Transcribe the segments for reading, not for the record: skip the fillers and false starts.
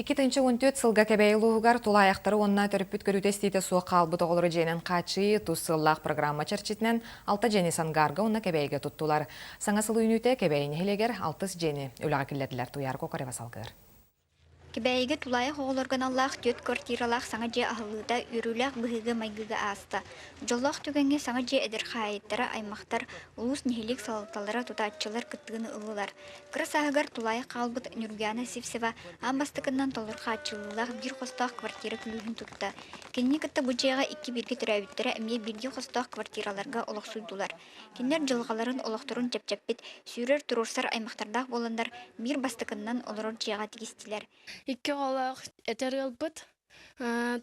2014 сылга Кэбээйи улууһугар тулаайахтары уонна төрөппүт көрүүтэ-истиитэ суох хаалбыт оҕолору дьиэнэн хааччыйыы тус сыаллаах программа чэрчитинэн алта дьиэни Сангаарга уонна Кэбээйигэ туттулар. Саҥа сыл үүнүүтэ Кэбээйи нэһилиэгэр алтыс дьиэни үлэҕэ киллэрдилэр. Туйаар Кокарева салгыыр. Кэбээйигэ тулаайах оҕолорго аналлаах түөрт квартиралаах саҥа дьиэ аһыллыыта үөрүүлээх быһыыга-майгыга ааста. Дьоллоох түгэҥҥэ саҥа дьиэ эдэр хаһаайыттара, аймахтар, улуус, нэһилиэк салалталара, тутааччылар кыттыыны ыллылар. Кыра сааһыгар тулаайах хаалбыт Ньургуяна Сивцева аан бастакыннан толору хааччыллыылаах биир хостоох квартира күлүүһүн тутта. Кинини кытта бу дьиэҕэ икки бииргэ төрөөбүттэрэ эмиэ бииргэ хостоох квартираларга олохсуйдулар. Кинилэр дьылҕаларын, олохторун чэпчэппит, сүүрэр туруорсар аймахтардаах буоланнар биир бастакыннан олорор дьиэҕэ тигистилэр. Икки оҕолоох этэр ыалбыт.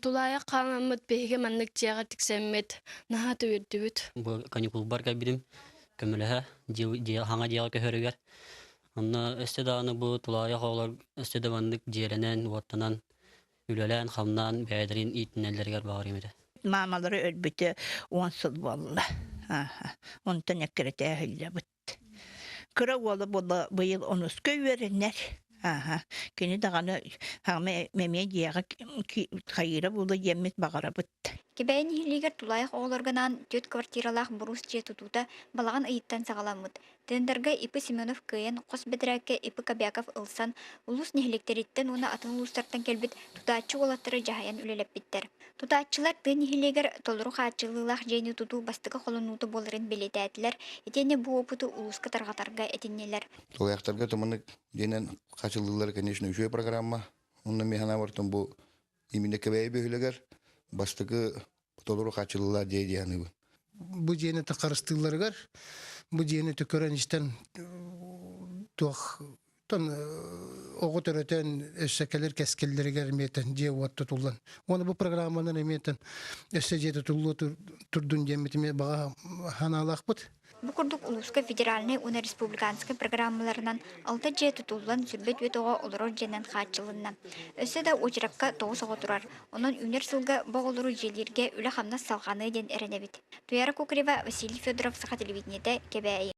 Тулаайах хааламмыт биһиги маннык дьиэҕэ тиксэммит наһаа үөрдүбүт. Бу каникулбар кэлбитим көмөлөһө дьиэ хаҥа дьиэҕэ көһөрүгэр. Онно өссө даҕаны бу тулаайах оҕолор өссө да маннык дьиэлэнэн, уоттанан, үлэлээн-хамнаан бэйэлэрин иитинэллэригэр баҕарыам этэ. Маамалара өлбүтэ 10 сыл буолла. Онтон эккирэтээһиллэбит. Кыра уола буолла быйыл онуска үөрэнэр. Ааһа, кини даҕаны хаама эмиэ дьиэҕэ хайыыра буолуо диэммит баҕарабыт. Кэбээйи нэһилиэгэр тулаайах оҕолорго анаан түөрт квартиралаах буруус дьиэ тутуута балаҕан ыйыттан саҕаламмыт. Тендергэ ИП Семенов кыайан, хос бэдэрээккэ ИП Кобяков ылсан, улуус нэһилиэктэриттэн уонна атын улуустартан кэлбит тутааччы уолаттары дьаһайан үлэлэппиттэр. Тутааччылар тыа нэһилиэгэр толору хааччыллыылаах дьиэни тутуу бастакы холонуута буоларын бэлиэтээтилэр, итиэннэ бу уопуту улууска тарҕатарга этиннилэр. Тулаайахтарга туманнык диэнэн хааччыллыылар, конечно, үчүгэй программа. Онно мин санаабартан бу именно Кэбээйи бөһүөлэгэр бастакы толору хааччыллыылаах дьиэ дии саныыбын. Бу дьиэни харыстыылларыгар, бу дьиэни көрөн-истэн туох Оттон оҕо төрөтөн өссө кэлэр кэскиллэригэр эмиэтэн дьиэ-уот тутуллан. Уонна бу программанан эмиэтэн өссө дьиэ тутуллуо турдун диэммит эмиэ баҕа санаалаахпыт. Бу курдук улууска федеральнай уонна республиканскай программаларынан алта дьиэ тутуллан 24 оҕо олорор дьиэнэн хааччылынна. Өссө да уочаракка тоҕус оҕо турар. Онон үүнэр сылга бу оҕолору дьиэлииргэ үлэ-хамнас салҕаныа диэн эрэнэбит. Туяра Кукарева, Василий Федоров, Саха телевидениетэ, Кэбээйи.